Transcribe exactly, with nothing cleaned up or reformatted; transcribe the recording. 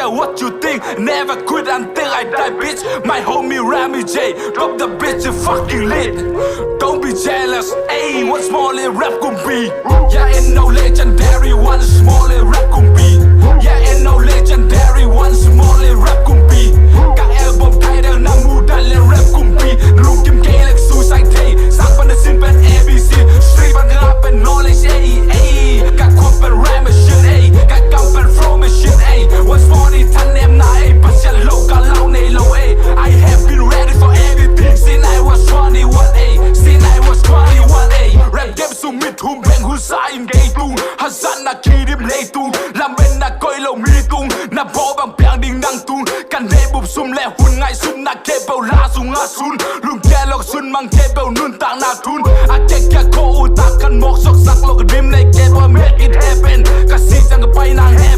What you think? Never quit until I die, bitch. My homie Remy J, drop the bitch, you fucking lit. Don't be jealous, ayy, once more in rap kumpi. Yeah, ain't no legendary, once more in rap kumpi. Yeah, ain't no legendary, once more in rap kumpi. Ka album title na mudah le rap kumpi. Lungkim kei lek suicide thei. Sang pan the scene pan A B C. Street pan rap pan knowledge, ayy, ayy. Ka khuak pan rap machine, ayy. Ka kam pan flow machine, ayy. Once more in than them na, ayy. Pasian lo ka lau nei lo, ayy. I have been ready for everything since I was twenty-one, ayy. Since I was twenty-one, ayy. Rap game sung mit hum beng hun sa in gei tung. Hazan na kidim lei tung. Lam ben na koi lo mi tung. Na bo bang piang ding nang tung. Kan dei bup sum le hun ngai sun na ke bau la sung a sun. Lung ke lok sun mang ke bau nun tang na tun. A ke ke ko u tak kan mok sok sak lok dim le ke bau make it happen. Ka si sang ka pai nang he